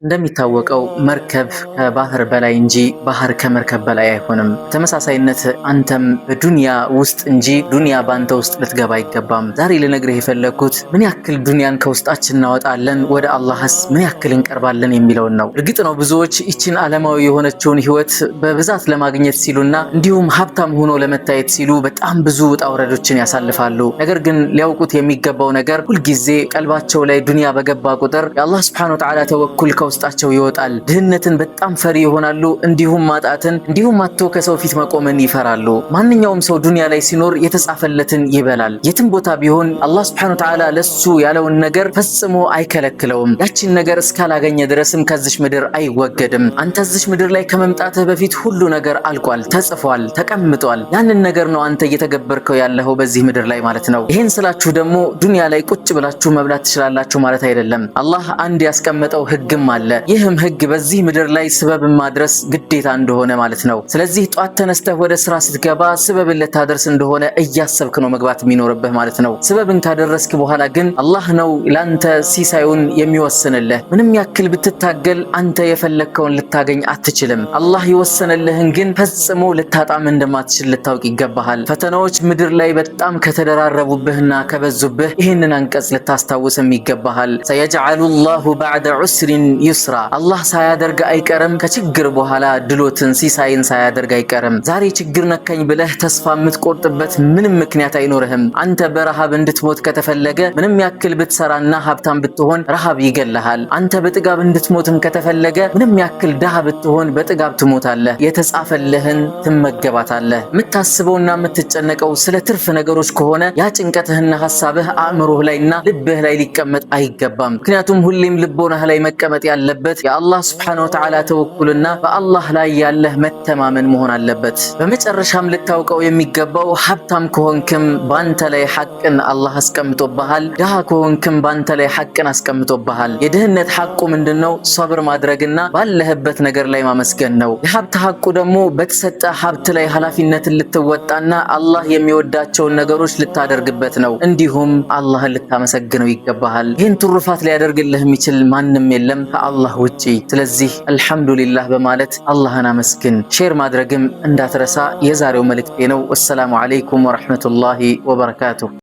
እንደሚታወቀው መርከብ ከባህር በላይ እንጂ ባህር ከመርከብ በላይ አይሆንም። ተመሳሳይነት አንተም በዱንያ ውስጥ እንጂ ዱንያ በአንተ ውስጥ ልትገባ አይገባም። ዛሬ ልነግርህ የፈለግኩት ምን ያክል ዱንያን ከውስጣችን እናወጣለን፣ ወደ አላህስ ምን ያክል እንቀርባለን የሚለውን ነው። እርግጥ ነው ብዙዎች ይችን ዓለማዊ የሆነችውን ህይወት በብዛት ለማግኘት ሲሉና እንዲሁም ሀብታም ሆኖ ለመታየት ሲሉ በጣም ብዙ ውጣ ውረዶችን ያሳልፋሉ። ነገር ግን ሊያውቁት የሚገባው ነገር ሁልጊዜ ቀልባቸው ላይ ዱንያ በገባ ቁጥር የአላህ سبحانه وتعالى ተወኩል ከውስጣቸው ይወጣል። ድህነትን በጣም ፈሪ ይሆናሉ። እንዲሁም ማጣትን፣ እንዲሁም አጥቶ ከሰው ፊት መቆምን ይፈራሉ። ማንኛውም ሰው ዱንያ ላይ ሲኖር የተጻፈለትን ይበላል። የትም ቦታ ቢሆን አላህ سبحانه وتعالى ለሱ ያለውን ነገር ፈጽሞ አይከለክለውም። ያችን ነገር እስካላገኘ ድረስም ከዚች ምድር አይወገድም። አንተ እዚች ምድር ላይ ከመምጣትህ በፊት ሁሉ ነገር አልቋል፣ ተጽፏል፣ ተቀምጧል። ያንን ነገር ነው አንተ እየተገበርከው ያለኸው በዚህ ምድር ላይ ማለት ነው። ይህን ስላችሁ ደግሞ ዱንያ ላይ ቁጭ ብላችሁ መብላት ትችላላችሁ ማለት አይደለም። አላህ አንድ ያስቀመጠው ህግም አለ። ይህም ህግ በዚህ ምድር ላይ ስበብን ማድረስ ግዴታ እንደሆነ ማለት ነው። ስለዚህ ጧት ተነስተህ ወደ ስራ ስትገባ ስበብን ልታደርስ እንደሆነ እያሰብክ ነው መግባት የሚኖርብህ ማለት ነው። ስበብን ካደረስክ በኋላ ግን አላህ ነው ላንተ ሲሳዩን የሚወስንልህ። ምንም ያክል ብትታገል አንተ የፈለግከውን ልታገኝ አትችልም። አላህ የወሰነልህን ግን ፈጽሞ ልታጣም እንደማትችል ልታውቅ ይገባሃል። ፈተናዎች ምድር ላይ በጣም ከተደራረቡብህና ከበዙብህ ይህንን አንቀጽ ልታስታውስም ይገባሃል። سيجعل الله بعد عسر يسرا። አላህ ሳያደርግ አይቀርም ከችግር በኋላ ድሎትን ሲሳይን ሳያደርግ አይቀርም። ዛሬ ችግር ነካኝ ብለህ ተስፋ የምትቆርጥበት ምንም ምክንያት አይኖርህም። አንተ በረሃብ እንድትሞት ከተፈለገ ምንም ያክል ብትሰራና ሀብታም ብትሆን ረሃብ ይገልሃል። አንተ በጥጋብ እንድትሞትም ከተፈለገ ምንም ያክል ድሃ ብትሆን በጥጋብ ትሞታለህ። የተጻፈልህን ትመገባታለህ። የምታስበውና የምትጨነቀው ስለ ትርፍ ነገሮች ከሆነ ያ ጭንቀትህና ሀሳብህ አእምሮህ ላይና ልብህ ላይ ሊቀመጥ አይገባም። ምክንያቱም ሁሌም ልቦናህ ላይ መቀመጥ ያለበት የአላህ سبحانه وتعالى ተወኩልና በአላህ ላይ ያለህ መተማመን መሆን አለበት። በመጨረሻም ልታውቀው የሚገባው ሀብታም ከሆንክም ባንተ ላይ ሐቅን አላህ አስቀምጦብሃል። ድሃ ከሆንክም ባንተ ላይ ሐቅን አስቀምጦብሃል። የድህነት ሐቁ ምንድነው? ሰብር ማድረግና ባለህበት ነገር ላይ ማመስገን ነው። የሀብት ሐቁ ደግሞ በተሰጠ ሀብት ላይ ኃላፊነትን ልትወጣና አላህ የሚወዳቸውን ነገሮች ልታደርግበት ነው። እንዲሁም አላህን ልታመሰግነው ይገባሃል። ይህን ትሩፋት ሊያደርግልህ የሚችል ማንም የለም ከአላህ ውጪ። ስለዚህ አልሐምዱሊላህ በማለት አላህን አመስግን። Share ማድረግም እንዳትረሳ የዛሬው መልእክቴ ነው። والسلام عليكم ورحمة الله وبركاته።